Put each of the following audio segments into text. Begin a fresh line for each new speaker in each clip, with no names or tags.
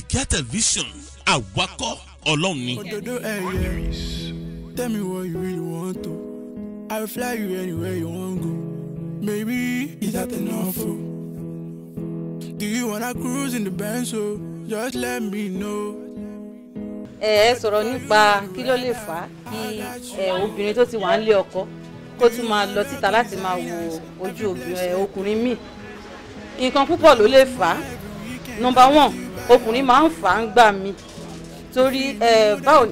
Àríkẹ́ Television, àwakọ̀ Ọlọ́run ni.
Òdodo ẹyẹ, tell me what you really want to. I will fly you anywhere you want go. Maybe is that enough? Oh? Do you wanna cruise in the Benz? Oh, just let me know.
Ẹ sọ̀rọ̀ nípa kí ló lè fà á kí obìnrin tó ti wà nílé ọkọ kó tún máa lọ síta láti máa wo ojú ọkùnrin míì. Nǹkan púpọ̀ ló lè fà á. Number one, ọkùnrin máa ń fà á ń gbà mí torí báwo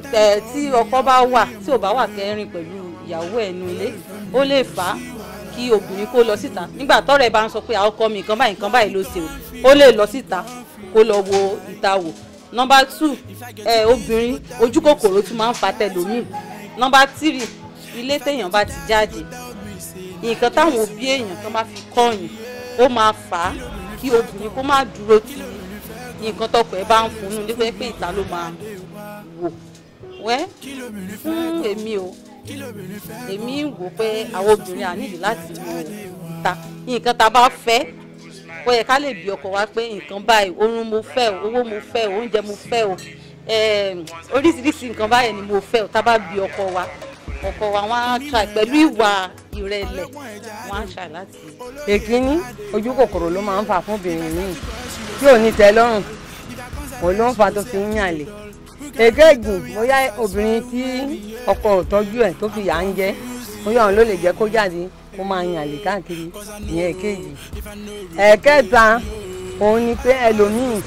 tí ọkọ bá wà tí ò bá wà kẹrin pẹ̀lú ìyàwó ẹ̀ nínú ilé, ó lè fà á kí obìnrin kó lọ síta nígbà tọ́rẹ́ bá ń sọ pé ọkọ mi nǹkan báyìí ló ṣe o, ó lè lọ síta kó lọ wo ìta wò. Number two, obìnrin ojú kòkòrò tún máa ń fa tẹlòmíì. Number three, ilé téèyàn bá ti jáde, nǹkan táwọn òbí èèyàn tó bá fi kọ́yìn ó máa fà á kí obìnrin kó má dúró ti nǹkan tọkọ ẹ̀ bá ń fún un nípa pé ìta ló máa wò. Wẹ́ fún èmi o, èmi ń wò pé àwọn obìnrin à nídìí láti wo ìta. Nǹkan tá a bá fẹ́, ó yẹ ká lè bi ọkọ wa pé nǹkan báyìí, oorun mo fẹ́ o, owó mo fẹ́ o, oúnjẹ mo fẹ́ o, oríṣiríṣi nǹkan báyìí ni mo fẹ́ o. Tá a bá bi ọkọ wa, ọkọ wa wọ́n á try pẹ̀lú ìwà ìrẹ̀lẹ̀, wọ́n á try láti.
Èkíní, ojú kòkòrò ló máa ń fà fún obìnrin míì tí ò ní tẹ́ lọ́rùn, òun ló ń fa tó fi ń yàn lè. Èkejì, bóyá obìnrin tí ọkọ ò tọ́jú ẹ̀ tó fi yà ń jẹ, bóyá òun ló lè jẹ́ kó jáde kó máa yàn lè káàkiri, ìyẹn èkejì. Ẹ̀kẹta, òun ni pé ẹlòmíì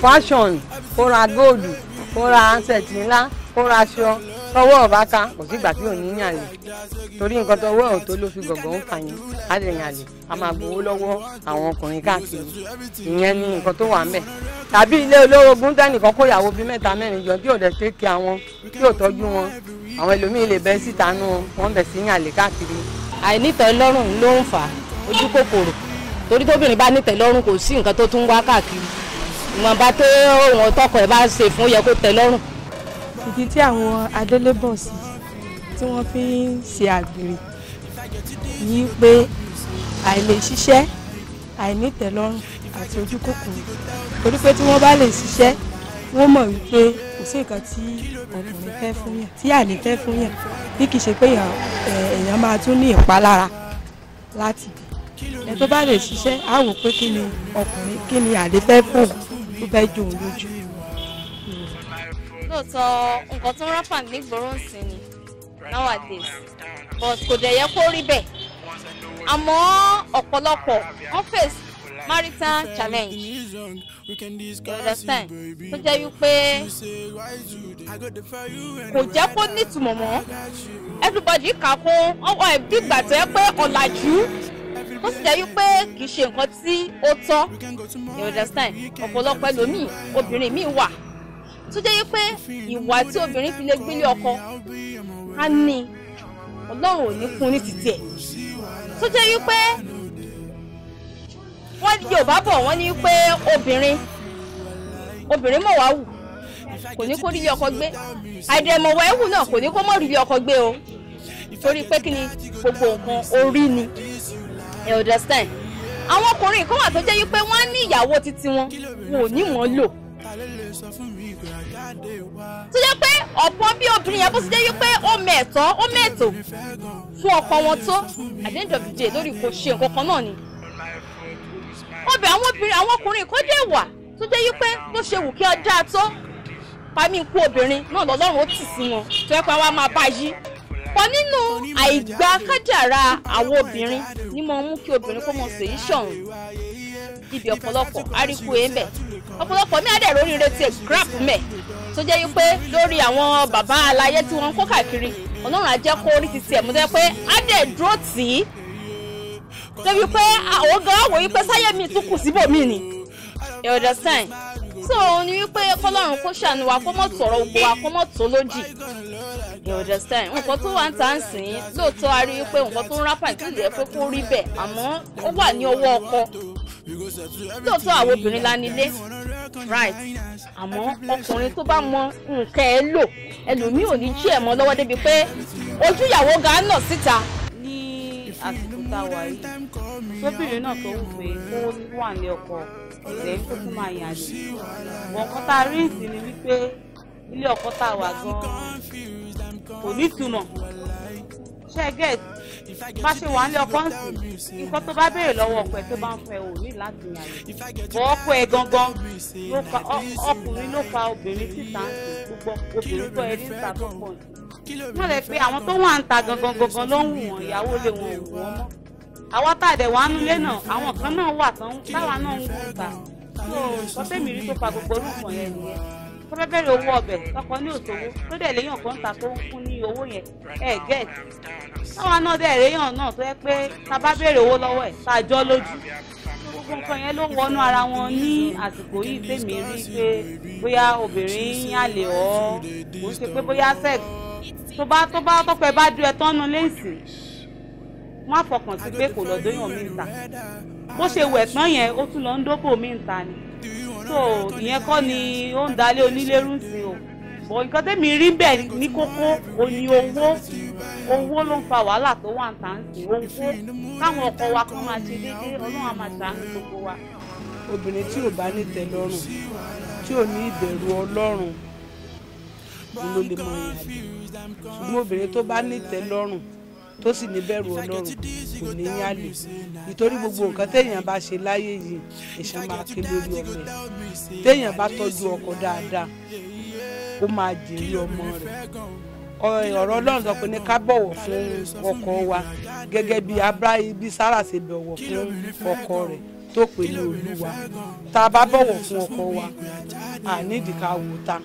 fashion, kó ra góòlù, kó ra handset ńlá, kó ra aṣọ tọwọ́ ọ̀bá ká, kò sígbà tí ò ní yàn lè, torí nǹkan tọwọ́ ò tó ló fi gọ̀gọ̀ ń fà yín, á lè yàn lè, a máa gbowó lọ́wọ́ àwọn ọkùnrin káàkiri, ìyẹn ni nǹkan tó wà ń bẹ̀. Tàbí ilé olórogún tẹ́nìkan kó ìyàwó bíi mẹ́ta mẹ́rin jọ tí ò dẹ̀ ṣe kí àwọn tí ò tọ́jú wọn, àwọn ẹlòmíì lè bẹ́ síta nú wọn bẹ̀ sí yàn lè káàkiri.
Àìnítẹ́lọ́rùn ló ń fà á ojú kòkòrò, torí tóbìnrin bá nítẹ́lọ́rùn kò sí nǹkan tó tún wá káàkiri, ìwọ̀nba tó wọn tọkọ ẹ̀ bá ṣe fún yẹ kó tẹ́ lọ́rùn.
Ìdí tí àwọn adélébọ̀ sí tí wọ́n fi ń ṣe àgbèrè ní pé àìlè ṣiṣẹ́, àìnítẹ́lọ́rùn àti ojú kòkòrò, torí pé tí wọ́n bá lè ṣiṣẹ́ wọ́n mọ̀ wípé kò sí nǹkan tí ọkùnrin fẹ́ fún yàn, tí àlè fẹ́ fún yàn, bí kì í ṣe pé èèyàn máa tún ní ìpalára láti bẹ̀. Ẹ tó bá lè ṣiṣẹ́ á wò pé kí ni ọkùnrin, kí ni àlè fẹ́ fún òun tó fẹ́ jó òun lójú.
Lóòótọ́ nǹkan tó ń rápà nígboro ń sìn ni nowadays, but kò dẹ̀ yẹ kó rí bẹ́ẹ̀. Àmọ́ ọ̀pọ̀lọpọ̀ wọ́n face marital challenge, you understand, tó jẹ́ wípé kò jẹ́ kó nítumọ̀ mọ́. Everybody kà kún ọwọ́ ẹ̀ bí ìgbà tó yẹ pé ọ̀làjú, tó sì jẹ́ wípé kì í ṣe nǹkan tí ó tọ́, you understand. Ọ̀pọ̀lọpọ̀ ẹlòmíì, obìnrin míì wà tó jẹ́ wípé ìwà tí obìnrin fi lè gbélé ọkọ á ní Ọlọ́run ò ní fún ní títí ẹ̀, tó jẹ́ wípé wọ́n Yorùbá bọ̀ wọ́n ní pé obìnrin mọ̀ wá wù kò ní kó rílé ọkọ gbé, àìdẹ̀mọ̀wá ẹ̀wù náà kò ní kó mọ̀ rílé ọkọ gbé o, torí pé kí ni gbogbo nǹkan orí ni, you understand. Àwọn ọkùnrin kan wà tó jẹ́ wípé wọ́n á ní ìyàwó títí wọn, wọn ò ní wọ́n lò, tó jẹ́ pé ọ̀pọ̀ bí obìnrin yẹn bó ti jẹ́ wípé ó mẹ̀tọ́ ó mẹ̀tò fún ọkọ wọn tó, at the end of the day lórí kò ṣe nǹkan kan náà ni. Obìnrin àwọn obìnrin àwọn ọkùnrin kó dé wà tó jẹ́ wípé bó ṣe wù kí ọ dáa tó, pàmí ikú obìnrin náà lọ́lọ́run ó tì sí wọn tó yẹ pé wọ́n á máa bá yí. Pọ̀ nínú àìgbà kádàrá àwọn obìnrin ní mo mú kí obìnrin kó mọ̀ sèyí ṣọ̀hún ibi ọ̀pọ̀lọpọ̀ àríkú ẹ̀ ọ̀pọ̀lọpọ̀ mi àdẹ̀ lórí retí ẹ̀ grab mẹ́ tó jẹ́ wípé lórí àwọn bàbá aláyé tí wọ́n ń kó káàkiri, Ọlọ́run á jẹ́ kó orí ti tiẹ̀ mú tó jẹ́ pé á dẹ̀ dúró tì í débi pé àwọn gan wò wípé sáyé mi tún kù síbòmí ni, you understand. So òun ni wípé kọ́lọ́run kó ṣàánú wa, kó mọ̀ tọ̀rọ̀ gbogbo wa, kó mọ̀ tó lójì, you understand. Nǹkan tó wà ń tà ń sìn lóòótọ́ a rí wípé nǹkan tó ń rápà tí ìlú ẹ̀ pé kó rí bẹ́ẹ̀, àmọ́ ó wà ní ọwọ́ ọkọ. Lóòótọ́ àwọn obìnrin la nílé, right, àmọ́ ọkùnrin tó bá mọ nǹkan ẹ lò, ẹlòmíì ò ní jí ẹ̀ mọ́ lọ́wọ́ débi pé ojú ìyàwó gan nà síta.
Ní àsìkò tá a wà yìí, sóbìnrin náà tó wù pé kó wà ní ọkọ lẹ́yìn tó tún máa yàn àlè. Wọ́n kan tá a rí ìsìn ni wípé ilé ọkọ tá a wà gan-an kò ní ìtumọ̀. Ṣé ẹ get bá ṣe wà nílé ọkọ ń sìn, nǹkan tó bá béèrè lọ́wọ́ ọkọ ẹ̀ tó bá ń fẹ́ ò ní láti yàn àlè. Bọ́ ọkọ ẹ̀ gangan ló fa ọkùnrin ló fa obìnrin síta ń sìn, gbogbo obìnrin tó ẹ ní ìta tó pọ̀ sí. Wọ́n lè pe àwọn tó wà ń ta gangan gangan ló ń wù wọ́n, ìyàwó lé wọn ò wù wọ́n mọ́. Àwa tá a dẹ̀ wá nulé náà, àwọn kan náà wà tán táwa náà ń wù ta. So nǹkan tèmi rí tó fa gbogbo orúkọ yẹn nìyẹn. Tó fẹ́ bẹ̀rẹ̀ owó ọbẹ̀ tọkọ ní òṣòwò tó dẹ̀ léyàn kan ta tó ń fún ní owó yẹn ẹ̀ get. Táwa náà dẹ̀ réyàn náà tó yẹ pé ta bá béèrè owó lọ́wọ́ ẹ̀ tá a jọ́ lójú. Gbogbo nǹkan yẹn ló ń wọnú ara wọn ní àsìkò yìí tèmi rí pé bóyá obìnrin ń yàlè ọ́ kò ń ṣe pé bóyá sex tó bá tọkọ ẹ bá dúró ẹ tán nu léèsì, má fọkàn sí pé kò lọ dóyàn mí ta. Bó ṣe wẹ̀ tán yẹn ó tún lọ ń dóbò mí ta ni. So ìyẹn kọ́ ni ó ń dalé onílérú sí o. Bọ̀ nǹkan tẹ́mi rí bẹ́ẹ̀ ní kókó o ní owó. Owó ló ń fa wàhálà tó wà ń tà ń sìn. Owó káwọn ọkọ wa kán máa ṣe déédéé, Ọlọ́run á máa ṣàánú gbogbo wa.
Obìnrin tí ò bá ní tẹ́lọ́rùn, tí ò ní ìbẹ̀rù Ọlọ́run ló lè mọ ìyàn àlè. Ṣùgbọ́n obìnrin tó bá ní tẹ́lọ́rùn tó sì ní bẹ̀rù Ọlọ́run kò ní yàn àlè. Nítorí gbogbo nǹkan téèyàn bá ṣe láyé yìí, ẹ̀san máa ké lórí ọmọ ẹ̀. Téèyàn bá tọ́jú ọkọ dáadáa, ó máa jèrè ọmọ rẹ̀. Ọ̀rọ̀ Ọlọ́run sọ pé ní ká bọ̀wọ̀ fún ọkọ wa gẹ́gẹ́ bí Abraham bí Sarah ṣe bọ̀wọ̀ fún ọkọ rẹ̀ tó pè ní Olúwa. Tá a bá bọ̀wọ̀ fún ọkọ wa, à nídìí ká wò ta.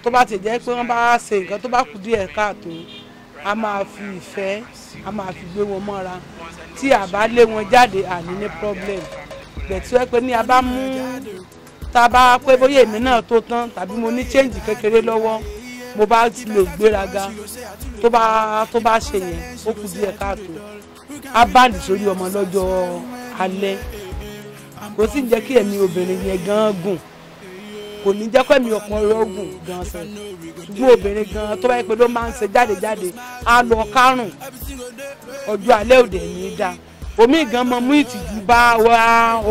Tó bá ti jẹ́ pé wọ́n bá ṣe nǹkan tó bá kù díẹ̀ káàtó, a máa fi ìfẹ́, a máa fi gbé wọn mọ́ra. Tí a bá lé wọn jáde, à ní ní problem. Bẹ̀tí wẹ́ pé ní a bá mú tá a bá pé bóyá èmi náà tó tán tàbí mo ní change kékeré lọ́wọ́, mo bá lè gbéraga tó bá ṣe yẹn, ó kù díẹ̀ káàtó. A bá lè sórí ọmọ lọ́jọ́ alẹ́. Kò sì ń jẹ́ kí ẹ̀mí obìnrin yẹn gan gùn. Kò ní jẹ́ kó ẹ̀mí ọkùnrin rẹ̀ gùn gan sẹ́. Ṣùgbọ́n obìnrin gan tó bá yẹ pé ló máa ń ṣe jáde jáde, á lọ kárùn. Ọjọ́ alẹ́ òde ní í dá. Omi gan mọ mú ìtìjú bá wa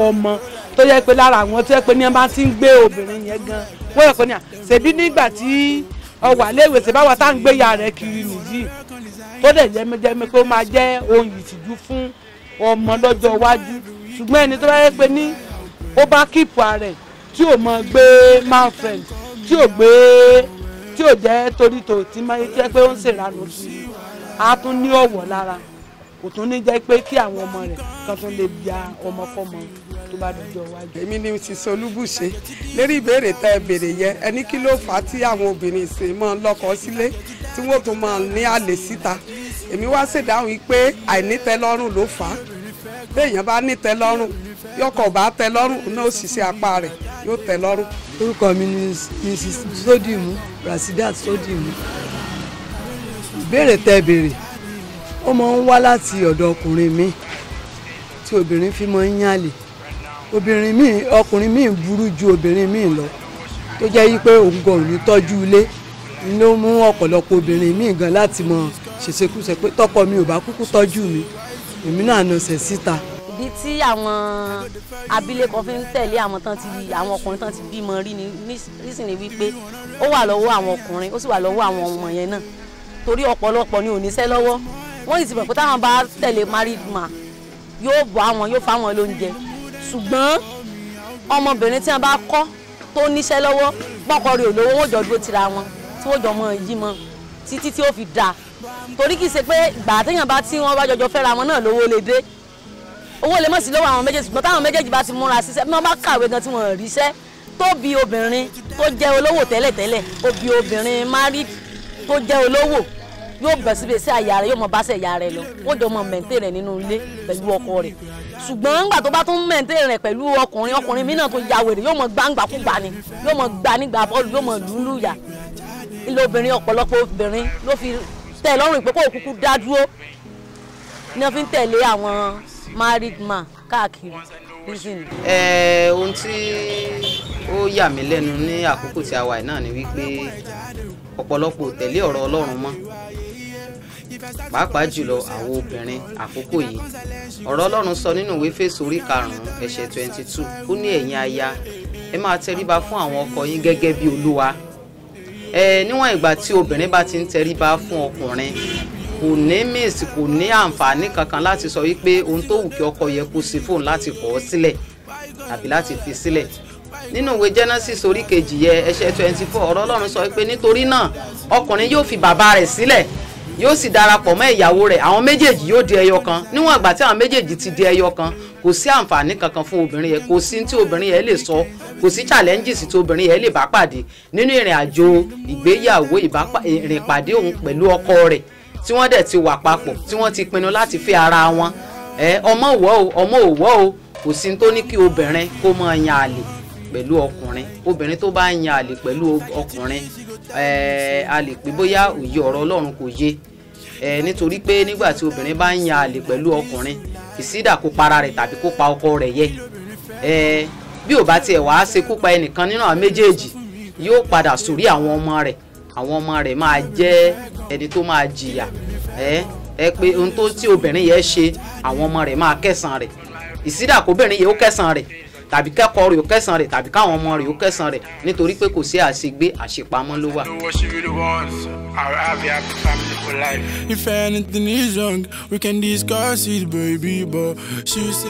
ọmọ tó yẹ pé lára àwọn tó yẹ pé ní ẹ bá ti ń gbé obìnrin yẹn gan. Wọ́n yẹ pé ní à ṣèbí nígbà tí ọwà léèwé ṣe báwa tá à ń gbé ya rẹ̀ kiri nìyí. Tó dẹ̀ jẹ́ pé ó máa jẹ́ ohun ìtìjú fún ọmọ lọ́jọ́ iwájú. Ṣùgbọ́n ẹni tó bá yẹ pé ní ó bá kíìpù ara rẹ̀ tí ò mọ gbé man friend, tí ò gbé tí ò jẹ́ torí tò tí máa jẹ́ pé ó ń ṣèrànú sí i, á tún ní ọ̀wọ̀ lára. Kò tún ní jẹ́ pé kí àwọn ọmọ rẹ̀ kan tún lè ya ọmọ fọ́mọ tó bá dọjọ́ iwájú.
Èmi ni ti Solúbùṣe. Lérí ìbéèrè tẹ́ ẹ béèrè yẹn, ẹni kí ló fà á tí àwọn obìnrin ìsìn máa ń lọ́kọ sílé tí wọ́n tún máa ń ní àlè síta. Èmi wá ṣèdáhùn pé àìnítẹ́lọ́rùn ló fà á. Téèyàn bá nítẹ́lọ́rùn, yọkọ̀ bá tẹ́lọ́rùn, náà ó ṣiṣẹ́ apá rẹ̀ yóò tẹ́lọ́rùn.
Orúkọ mi ni Mrs. Sodimu, Rasidat Sodimu. Ìbéèrè tẹ́ béèrè, ó máa ń wá láti ọ̀dọ̀ ọkùnrin mi tí obìnrin fi máa ń yànlè. Obìnrin mi, ọkùnrin mi burú ju obìnrin mi lọ, tó jẹ́ yí pé òun gan ò ní tọ́jú ilé. Ló mú ọ̀pọ̀lọpọ̀ obìnrin mi gan láti mọ ṣèṣekúṣe pé tọkọ mi ò bá kúkú tọ́jú mi, èmi náà nà ṣẹ̀ síta.
Ìdí tí àwọn abilékọ fi ń tẹ̀lé àwọn tán ti àwọn ọkùnrin tán ti bímọ rí ni nísìnyí wípé ó wà lọ́wọ́ àwọn ọkùnrin, ó sì wà lọ́wọ́ àwọn ọmọ yẹn náà. Torí ọ̀pọ̀lọpọ̀ ni ò níṣẹ́ lọ́wọ́. Wọ́n sì ti mọ̀ pé táwọn bá tẹ̀lé married man yóò bọ́ àwọn, yóò fáwọn lóúnjẹ. Ṣùgbọ́n ọmọbìnrin tí wọ́n bá kọ́ tó níṣẹ́ lọ́wọ́, pọ́kọ rẹ̀ ò lówó, wọ́n jọ dúró tira wọn tí wọ́n jọ mọ yí mọ títí tí ó fi dáa. Torí kì í ṣe pé ìgbà téèyàn bá tí wọ́n bá jọjọ fẹ́ra wọn náà lówó lè dé. Owó lè mọ̀ sí lọ́wọ́ àwọn méjèèjì, ṣùgbọ́n táwọn méjèèjì bá ti múra síṣẹ́, bí wọ́n bá kàwé gan tí wọ́n ríṣẹ́, tó bí obìnrin tó jẹ́ olówó tẹ́lẹ̀tẹ́lẹ̀, ó bí obìnrin married tó jẹ́ olówó, yóò bẹ̀ síbi sí àyà rẹ̀, yóò mọ bá ṣe ìyá rẹ̀ lọ, ó jọ mọ mẹ̀ǹtẹ̀ rẹ̀ nínú ilé pẹ̀lú ọkọ rẹ̀. Ṣùgbọ́n ńgbà tó bá tún mẹ̀ǹtẹ̀ rẹ̀ pẹ̀lú ọkùnrin, ọkùnrin mìíràn tó ya wèrè, yóò mọ gbàǹgbàkúgbà ni, yóò mọ gbà nígbà bọ́ọ̀lù, yóò mọ lùlù yà. Ilé obìnrin, ọ̀pọ̀lọpọ̀ obìnrin ló fi tẹ́ lọ́rùn pé kó kúkú dá dúró ni wọ́n fi ń tẹ̀lé àwọn married man káàkiri reason.
Ohun tí ó yà mí lẹ́nu ní àkókò tí a wà náà ni wípé ọ̀pọ̀lọpọ̀ ò tẹ̀lé ọ̀rọ̀ Ọlọ́run mọ́. Pàápàá jùlọ àwọn obìnrin àkókò yìí. Ọ̀rọ̀ Ọlọ́run sọ nínú ìwé Éfésù orí 5 ẹsẹ̀ 22, ó ní ẹ̀yin aya, ẹ máa tẹríba fún àwọn ọkọ yín gẹ́gẹ́ bí Olúwa. Níwọ̀n ìgbà tí obìnrin bá ti ń tẹríba fún ọkùnrin, kò ní miss, kò ní àǹfààní kankan láti sọ wípé ohun tó wù kí ọkọ yẹ kó ṣe fóun láti kọ̀ ọ́ sílẹ̀ tàbí láti fi sílẹ̀. Nínú ìwé Genesis orí 2 yẹ ẹsẹ̀ 24, ọ̀rọ̀ Ọlọ́run sọ wípé nítorí náà ọkùnrin yóò fi bàbá rẹ̀ sílẹ̀, yóò sì darapọ̀ mọ́ ìyàwó rẹ̀, àwọn méjèèjì yóò di ẹyọ kan. Níwọ̀n ìgbà tí àwọn méjèèjì ti di ẹyọ kan, kò sí àǹfààní kankan fún obìnrin yẹn, kò sí tí obìnrin yẹn lè sọ, kò sí challenges tí obìnrin yẹn lè bá pàdé nínú ìrìn àjò ìgbéyàwó, ìrìnpàdé òun pẹ̀lú ọkọ rẹ̀ tí wọ́n dẹ̀ ti wà papọ̀, tí wọ́n ti pinnu láti fẹ́ ara wọn. Ọmọ òwò o, ọmọ òwò o, kò sí tó ní kí obìnrin kó máa yan àlè pẹ̀lú ọkùnrin. Obìnrin tó bá yan àlè pẹ̀lú ọkùnrin, a lè pè bóyá òye ọ̀rọ̀ Ọlọ́run kò yé. Nítorí pé nígbà tí obìnrin bá ń yan àlè pẹ̀lú ọkùnrin, ìsídà kó para rẹ̀ tàbí kó pa ọkọ rẹ̀ yẹ. Bí ò bá tiẹ̀ wá ṣekú pa ẹnìkan nínú àwọn méjèèjì, yóò padà sórí àwọn ọmọ rẹ̀. Àwọn ọmọ rẹ̀ máa jẹ́ ẹni tó máa jìyà. Pé ohun tó tí obìnrin yẹn ṣe, àwọn ọmọ rẹ̀ máa kẹsàn rẹ̀. Ìsídà kóbìnrin yẹn ó kẹsàn rẹ̀, tàbí kẹ́kọ̀ọ́ rẹ̀ ó kẹsàn rẹ̀, tàbí káwọn ọmọ rẹ̀ ó kẹsàn rẹ̀, nítorí pé kò sí àṣegbé, àṣepamọ́ ló wà.
If anything is wrong, we can discuss it, baby, but she say.